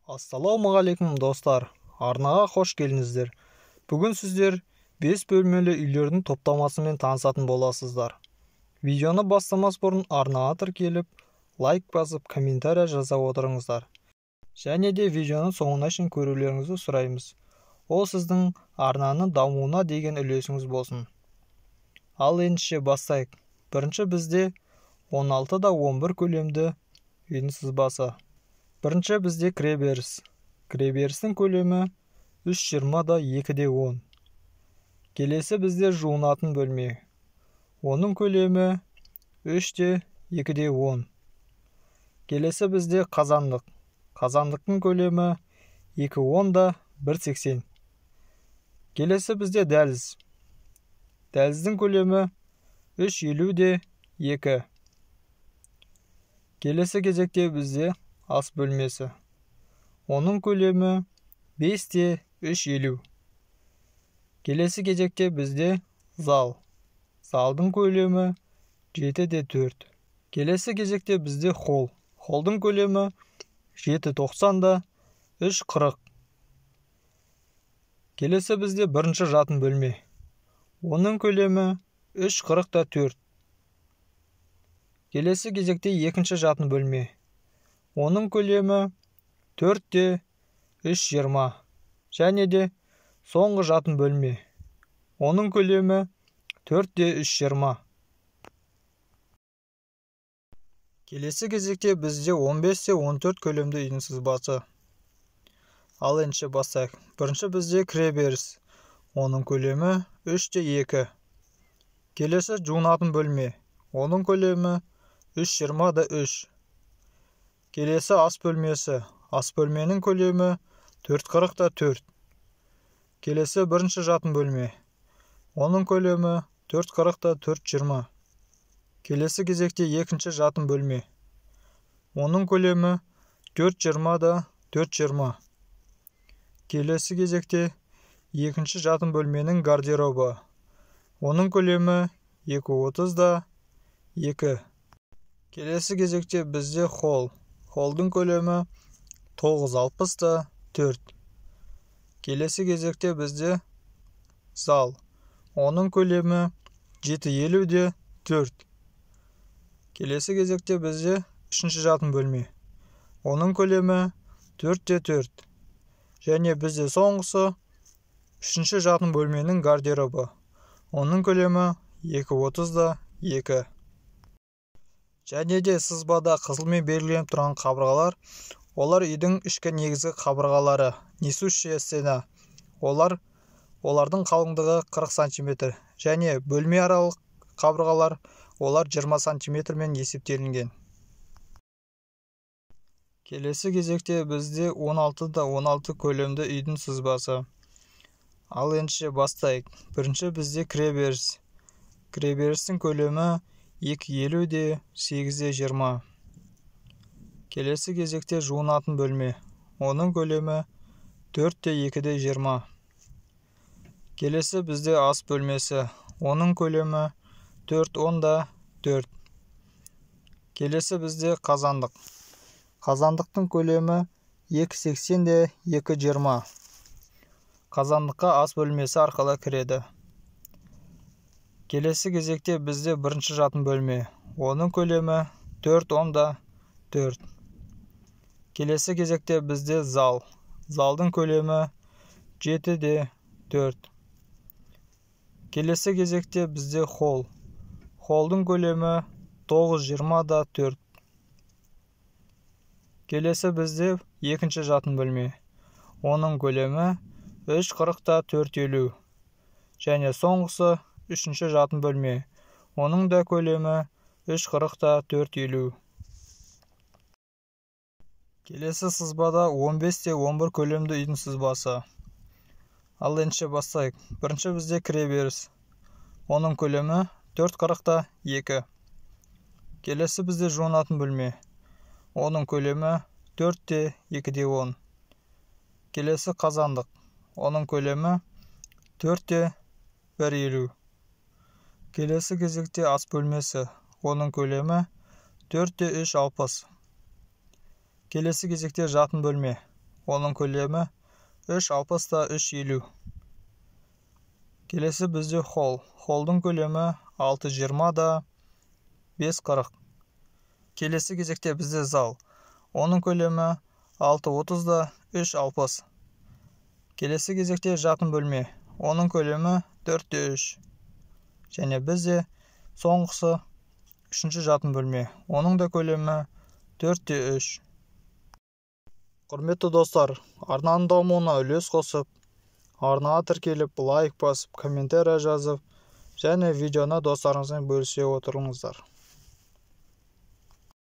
Ассалаумағалейкум, достар! Арнаға қош келдіңіздер. Бүгін сіздер 5 бөлмелі үйлердің топтамасымен танысатын боласыздар. Видеоны бастамас бұрын арнаға тіркеліп, лайк басып, комментария жаза отырыңыздар. Және де видеоны соңына шейін көрулеріңізді сұраймыз. Ол сіздің арнаның дамуына деген үлесіңіз болсын. Ал ендеше бастайық. Бірінші бізде 16 да 11 көлемді үйдің сызбасы. Бірінші бізде кіреберіс. Кіреберістің көлемі 3,20 да 2,10. Келесі бізде жуынатын бөлме. Оның көлемі 3 те 2,10. Келесі бізде қазандық. Қазандықтың көлемі 2,10 да 1,80. Келесі бізде дәліз. Дәліздің көлемі 3,50 де 2. Келесі кезекте бізде ас бөлмесі. Оның көлемі 5 те 3,50. Келесі кезекте бізде зал. Залдың көлемі 7 де 4. Келесі кезекте бізде холл. Холдың көлемі 7,90 да 3,40. Келесі бізде бірінші жатын бөлме. Оның көлемі 3,40 да 4. Келесі кезекте екінші жатын бөлме. Оның көлемі 4 те 3,20. Және де соңғы жатын бөлме. Оның көлемі 4 те 3,20. Келесі кезекте бізде 15 те 14 көлемді үйдің сызбасы. Ал ендеше бастайық. Бірінші бізде кіреберіс. Оның көлемі 3 те 2. Келесі жуынатын бөлме. Оның көлемі 3,20 да 3. Келесі ас бөлмесі. Ас бөлменің көлемі 4,40 да 4. Келесі бірінші жатын бөлме. Оның көлемі 4,40 да 4,20. Келесі кезекте екінші жатын бөлме. Оның көлемі 4,20 да 4,20. Келесі кезекте екінші жатын бөлменің гардеробы. Оның көлемі 2,30 да 2. Келесі кезекте бізде холл. Холдың көлемі 9,60 да 4. Келесі кезекте бізде зал. Оның көлемі 7,50 де 4. Келесі кезекте бізде үшінші жатын бөлме. Оның көлемі 4 те 4. Және бізде соңғысы үшінші жатын бөлменің гардеробы. Оның көлемі 2,30 да 2. Және де сызбада қызылмен белгіленіп тұрған қабырғалар, олар үйдің ішкі негізгі қабырғалары, несущая стена. Олардың қалыңдығы 40 сантиметр. Және бөлме аралық қабырғалар, олар 20 сантиметрмен есептелінген. Келесі кезекте бізде 16 да 16 көлемді үйдің сызбасы. Ал ендеше бастайық. Бірінші бізде кіреберіс. Кіреберістің көлемі 2,50 де 8,20. Келесі кезекте жуынатын бөлме. Оның көлемі 4 те 2,20. Келесі бізде ас бөлмесі. Оның көлемі 4,10 да 4. Келесі бізде қазандық. Қазандықтың көлемі 2,80 де 2,20. Қазандыққа ас бөлмесі арқылы кіреді. Келесі кезекте бізде бірінші жатын бөлме. Оның көлемі 4,10 да 4. Келесі кезекте бізде зал. Залдың көлемі 7 де 4. Келесі кезекте бізде холл. Холдың көлемі 9,20 да 4. Келесі бізде екінші жатын бөлме. Оның көлемі 3,40 да 4,50. Және соңғысы үшінші жатын бөлме. Оның да көлемі 3,40 да 4,50. Келесі сызбада 15 те 11 көлемді үйдің сызбасы. Ал ендеше бастайық. Бірінші бізде кіреберіс. Оның көлемі 4,40 да 2. Келесі бізде жуынатын бөлме. Оның көлемі 4 те 2,10. Келесі қазандық. Оның көлемі 4 те 1,50. Келесі кезекте ас бөлмесі. Оның көлемі 4 те 3,60. Келесі кезекте жатын бөлме. Оның көлемі 3,60 та 3,50. Келесі бізде холл. Холдың көлемі 6,20 да 5,40. Келесі кезекте бізде зал. Оның көлемі 6,30 да 3,60. Келесі кезекте жатын бөлме. Оның көлемі 4,3. Және бізде соңғысы үшінші жатын бөлме. Оның да көлемі 4,3. Құрметті достар, арнаның дамуына үлес қосып, арнаға тіркеліп, лайк басып, комментарий жазып және видеоны достарыңызбен бөлісе отырыңыздар.